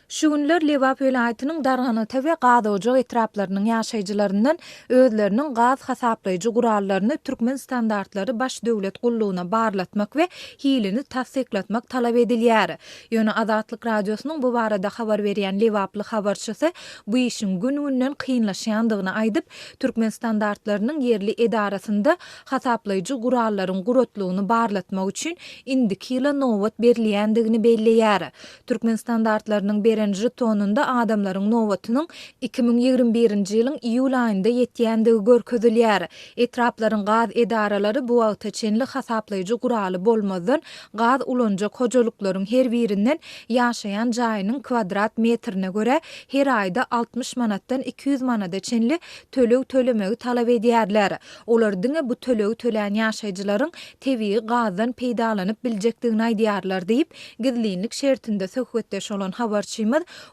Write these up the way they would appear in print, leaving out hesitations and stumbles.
Şu günler Lebap welaýatynyň Darganata we Gazojak etraplarynyň ýaşaýjylaryndan özleriniň gaz hasaplaýjy gurallaryny Türkmenstandartlary baş döwlet gullugyna barlatmak we hilini tassyklatmak talap edilýär. Ýöne Azatlyk Radiosynyň bu barada habar berýän lebaply habarçysy bu işiň gün-günden kynlaşýandygyny aýdyp, Türkmenstandartlarynyň ýerli edarasynda hasaplaýjy gurallaryň guratlygyny barlatmak üçin indiki ýyla nobat berilýändigini belleýär. Türkmenstandartlarynyň beren žetonynda adamlaryň nobatynyň 2021-nji ýylyň iýul aýynda ýetýändigi görkezilýär. Etraplaryň gaz edaralary bu wagta çenli hasaplaýjy guraly bolmazdan gaz ulanjak hojalyklaryň her birinden ýaşaýan jaýynyň kwadrat metrine görä her aýda 60 manatdan 200 manada çenli töleg tölemegi talap edýärler. Olar diňe bu tölegi tölän ýaşaýjylaryň tebigy gazdan peýdalanyp biljekdigini aýdýarlar diýip, gizlinlik şertinde söhbetdeş bolan habarçymyz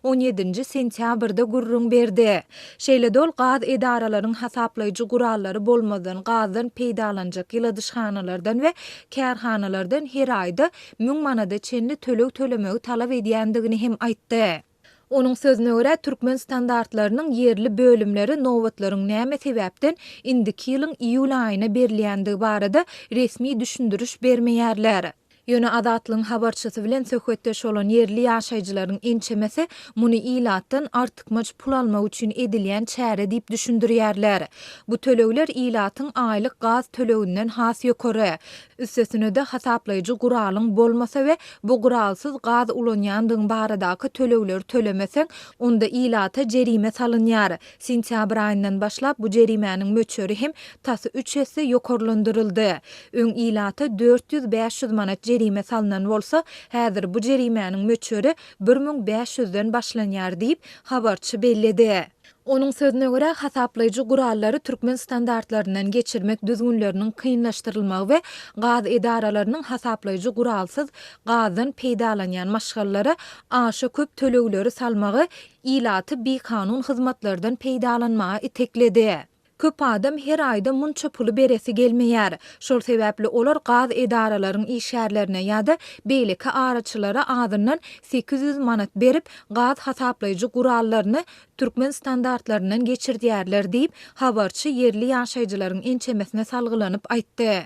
on ýedinji sentýabrda gürrüň berdi. Şeýle-de ol gaz edaralaryň hasaplaýjy gurallary bolmazdan gazdan peýdalanjak ýyladyşhanalardan we kärhanalardan her aýda müň manada çenli töleg tölemegi talap edýändigini hem aýtdy. Onuň sözüne görä, türkmen standartlarynyň ýerli bölümleri nobatlaryň näme sebäpden indiki ýylyň iýul aýyna berilýändigi barada resmi düşündiriş bermeýärler. Ýöne Azatlygyň habarçysy bilen söhbetdeş bolan ýerli ýaşaýjylaryň ençemesi muny ilatdan artykmaç pul almak üçin edilýän çäre diýip düşündirýärler. Bu tölegler ilatyň aýlyk gaz töleginden has ýokary. Üstesine-de, hasaplaýjy guralyň bolmasa we bu guralsyz gaz ulanýandygyň baradaky tölegleri tölemeseň, onda ilata jerime salynýar. Sentýabr aýyndan başlap bu jerimäniň möçberi hem tas üç esse ýokarlandyryldy. Öň ilata 400-500 manat jerime salnan bolsa, häzir bu jerimäniň möçberi 1500-den başlanýar diýip, habarçy belledi. Onuň sözüne görä, hasaplaýjy gurallary türkmen standartlaryndan geçirmek düzgünleriniň kynlaşdyrylmagy we gaz edaralarynyň hasaplaýjy guralsyz gazdan peýdalanýan maşgalalara aşa köp tölegleri salmagy ilaty bikanun hyzmatlardan peýdalanmaga itekledi. Köp adam her aýda munça puly beresi gelmeýär. Şol sebäpli olar gaz edaralaryň işgärlerine ýa-da beýleki araçylara azyndan 800 manat berip, gaz hasaplaýjy gurallaryny türkmen standartlaryndan geçirdýärler diýip, habarçy ýerli ýaşaýjylaryň ençemesine salgylanyp aýtdy.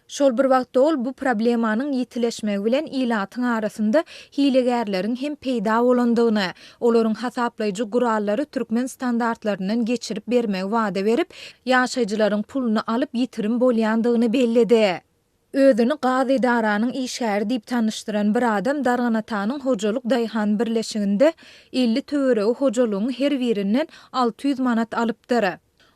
Şol bir wagtda ol bu problemanyň ýitileşmegi bilen ilatyň arasynda hilegärleriň hem peýda bolandygyny, olaryň hasaplaýjy gurallary türkmen standartlaryndan geçirip bermegi wada berip, ýaşaýjylaryň puluny alyp ýitirim bolýandygyny belledi. Özüni gaz edaranyň işgäri diýip tanyşdyran bir adam Darganatanyň hojalyk daýhan birleşiginde 50 töweregi hojalygyň her birinden 600 manat alypdyr.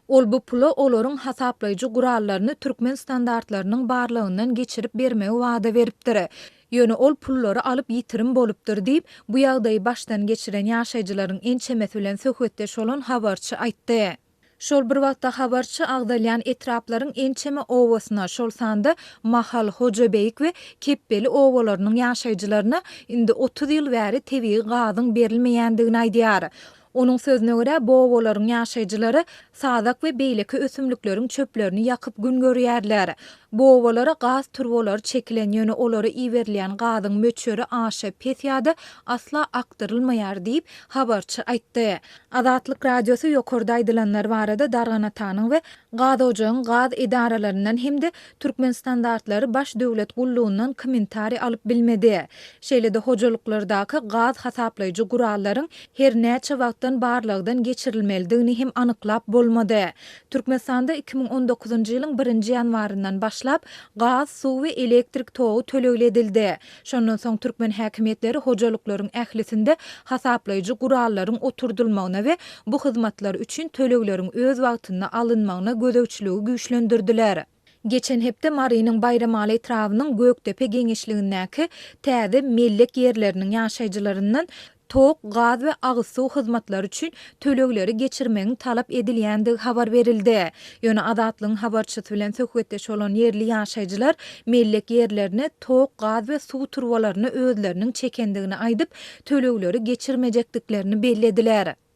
Ol bu pula olaryň hasaplaýjy gurallaryny türkmen standartlarynyň barlagyndan geçirip bermegi wada beripdir. Ýöne ol pullary alyp ýitirim bolupdyr diýip, bu ýagdaýy başdan geçiren ýaşaýjylaryň ençemesi bilen söhbetdeş bolan habarçy aýtdy. Şol bir wagtda habarçy agzalýan etraplaryň ençeme obasyna, şol sanda Mahal, Hojabeýik we Kepbeli obalarynyň ýaşaýjylaryna indi 30 ýyl bäri tebigy gazyň berilmeýändigini aýdýar. Onuň sözüne görä, bu obalaryň ýaşaýjylary sazak we beýleki ösümlikleriň çöplerini ýakyp gün görýärler. Bu obalara gaz turbalary çekilen, ýöne olara iberilýän gazyň möçberi aşa pes ýa-da asla akdyrylmaýar diýip, habarçy aýtdy. Azatlyk Radiosy ýokarda aýdylanlar barada Darganatanyň we Gazojagyň gaz edaralaryndan hem-de Türkmenstandartlary baş döwlet gullugyndan kommentariý alyp bilmedi. Şeýle-de hojalyklardaky gaz hasaplaýjy gurallaryň her näçe wagtdan barlagdan geçirilmelidigini hem anyklap bolmady. Türkmenistanda 2019-njy ýylyň birinji ýanwaryndan başlap gaz, suw we elektrik togy tölegli edildi. Şondan soň türkmen häkimiýetleri hojalyklaryň ählisinde hasaplaýjy gurallaryň oturdylmagyna we bu hyzmatlar üçin tölegleriň öz wagtynda alynmagyna gözegçiligi güýçlendirdiler. Geçen hepde Marynyň Baýramaly etrabynyň Gökdepe geňeşligindäki täze mellek ýerleriniň ýaşaýjylaryndan tok, gaz we agyz suw hyzmatlary üçin tölegleri geçirmegiň talap edilýändigi habar berildi. Ýöne Azatlygyň habarçysy bilen söhbetdeş bolan ýerli ýaşaýjylar mellek ýerlerine tok, gaz we suw turbalaryny özleriniň çekendigini aýdyp, tölegleri geçirmejekdiklerini bellediler.